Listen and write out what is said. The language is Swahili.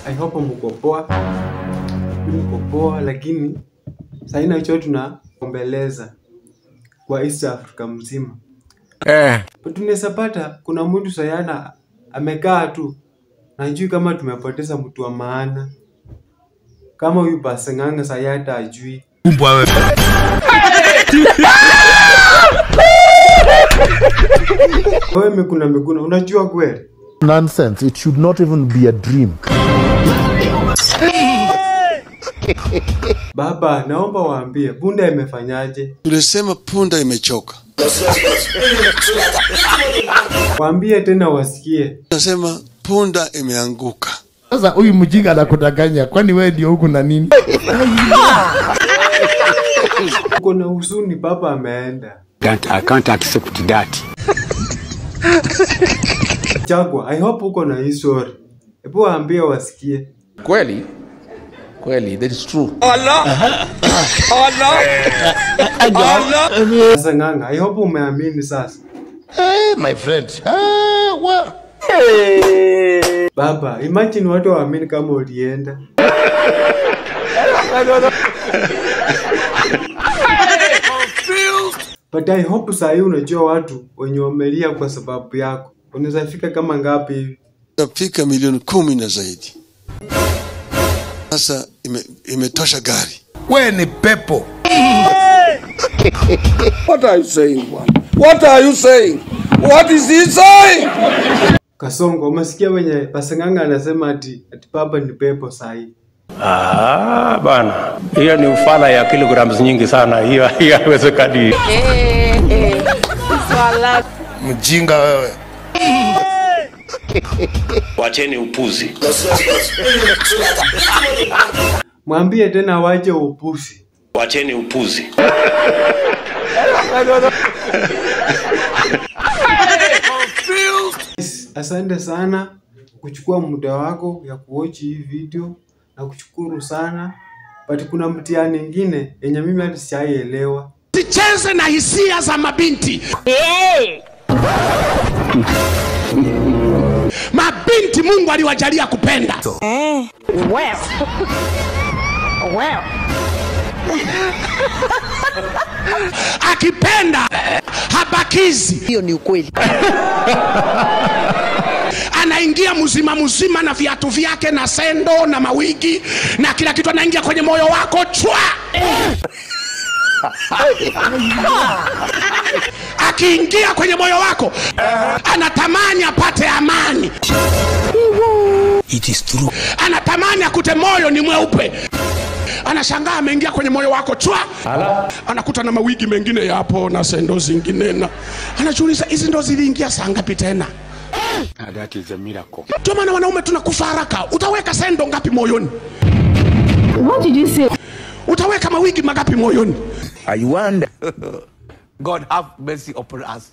guys, I hope mko poa. Mko poa, lakini sasa hicho tunaombeleza kwa East Africa mzima. But tunaweza pata kuna mtu sayana amekaa tu najui kama tumepoteza mtu wa maana. Kama huyu Basenganga sayata ajui. Kumbwa wewe. Wewe Miguna Miguna unajua kweli? Nonsense, it should not even be a dream. Baba, naomba waambie punda imefanyaje? Tulisema punda imechoka. Waambie tena wasikie. Tunasema punda imeanguka. Sasa huyu mjinga anakudanganya, kwani wewe ndio huku na nini? Uko na huzuni baba ameenda. I can't accept that. Chagwa, I hope uko na history. Hebu waambie wasikie. Kweli? Kweli, that is true. Allah! Allah! Allah! Sasa Nganga, I hope umeamini sasa. Hey, my friend. What? Hey. Baba, imagine watu waamini kama ulienda. But I hope sahi unajua watu wenye wamelia kwa sababu yako. Unaweza fika kama ngapi hivi? Tafika milioni 10 na zaidi. Sasa imetosha gari. Wewe ni pepo. What are you saying, bwana? What are you saying? What is he saying? Kasongo, umesikia wenye Basenganga anasema ati baba ni pepo sahi. Ah, bana. Hiyo ni ufala ya kilograms nyingi sana. Hiyo haiwezekani. Mjinga wewe. Wacheni upuzi. Mwambie tena wache upuzi. Wacheni upuzi. Asante sana kuchukua muda wako ya kuwatch hii video na kushukuru sana. But kuna mtihani nyingine yenye mimi hata sijaielewa. Sicheze na hisia za mabinti. Hey. Mabinti Mungu aliwajalia kupenda. Well. Well. Akipenda habakizi. Hiyo ni ukweli. Anaingia mzima mzima na viatu vyake na sendo na mawigi na kila kitu, anaingia kwenye moyo wako chwa. Akiingia kwenye moyo wako anatamani apate amani. It is true. Anatamani akute moyo ni mweupe. Anashangaa ameingia kwenye moyo wako chwa. Anakuta na mawigi mengine yapo na sendo zingine na anajiuliza hizi ndo ziliingia saa ngapi tena? That is a miracle. Ndio maana wanaume tunakufa haraka. Utaweka sendo ngapi moyoni? What did you say? Utaweka mawigi magapi moyoni? I wonder. God have mercy upon us.